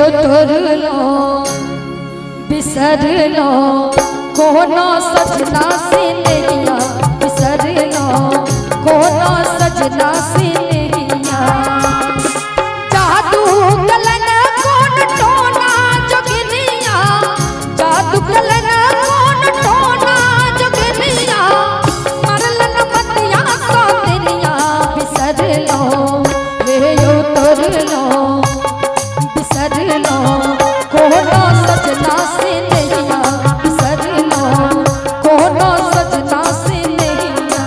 यो तोरलो बिसरलो कोनो सजना से नैया बिसरलो कोनो सजना से नैया जादू कलन कौन टोना जोगिनिया जादू कलन कौन टोना जोगिनिया मरलन मतिया सौतनिया बिसरलो हे यो तोरलो बिसरलो कोनो सजना से नैया बिसरलो कोनो सजना से नैया।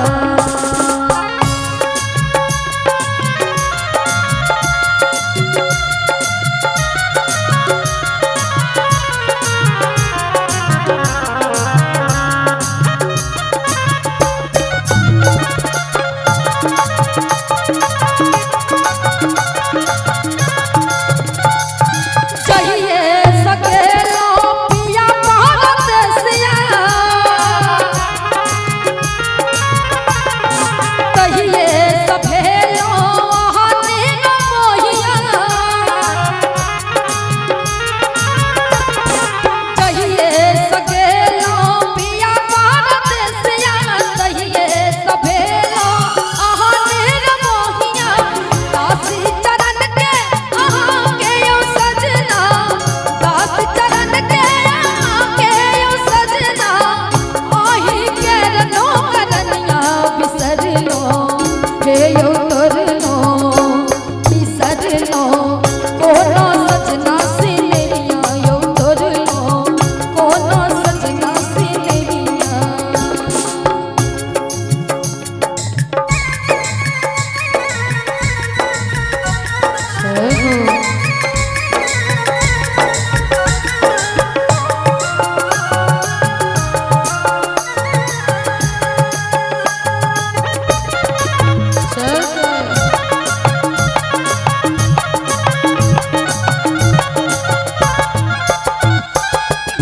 चाहिए सकेलो पिया परदेसिया कहिए सफेलो हाथी न मोहिया कहिए सकेलो पिया परदेसिया कहिए सफेलो हाथी न मोहिया दासी चरण के अहाँ के यो सजना दास चरण के अहाँ के यो सजना आही के रनो करनिया बिसरलो हे यो तोरलो बिसरलो कोनो सजना से नैया यो तोरलो कोनो सजना से नैया।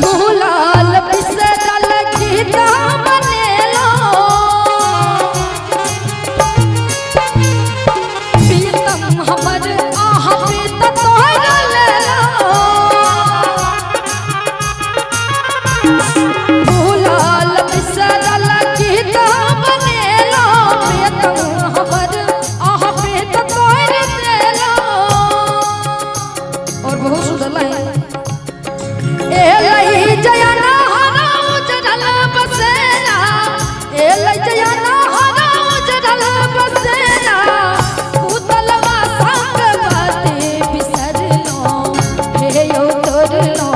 भूलाल बिसरल गीता बनेलो प्रीतम हमर आह प्रीत तोहर लेलो भूलाल बिसरल गीता बनेलो प्रीतम हमर आह प्रीत तोहर देलो। और बहुत सुंदर लाइन ए लई जयना हरा उजरल बसेरा ए लई जयना हरा उजरल बसेरा उतलवा संग बाते बिसरलो हे यो तोरलो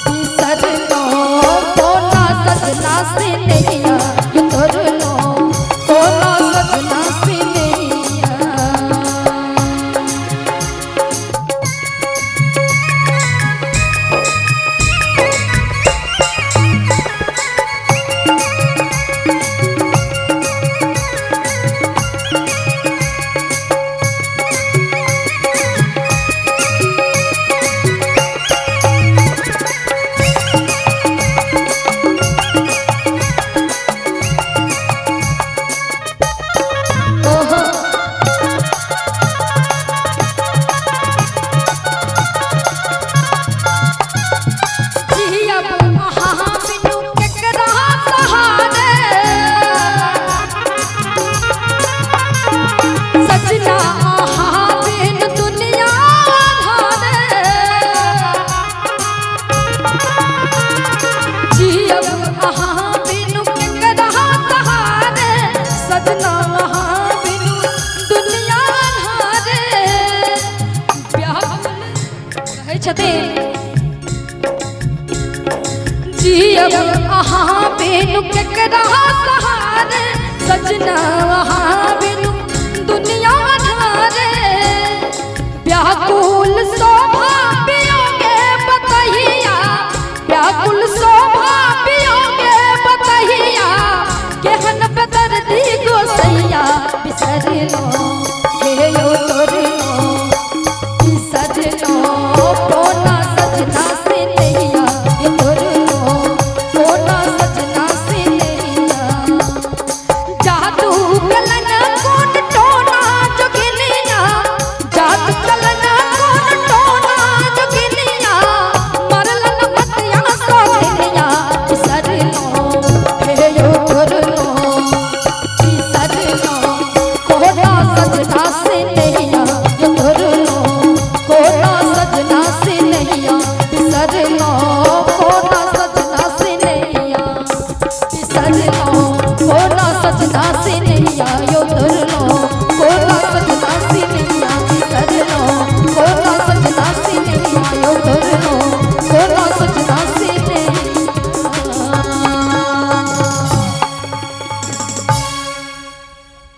बिसरलो कोना सजना से नैया यो तोरलो कोना सजना से नैया। ओहो जिया अहाँ बिनु केकरा सहारे सजना अहाँ बिनु दुनिया अन्हारे जिया अहाँ बिनु केकरा सहारे सजना अहाँ बिनु दुनिया अन्हारे व्याकुल कहै छथिन जियब अहाँ बिनु केकरा सहारे सजना अहाँ बिनु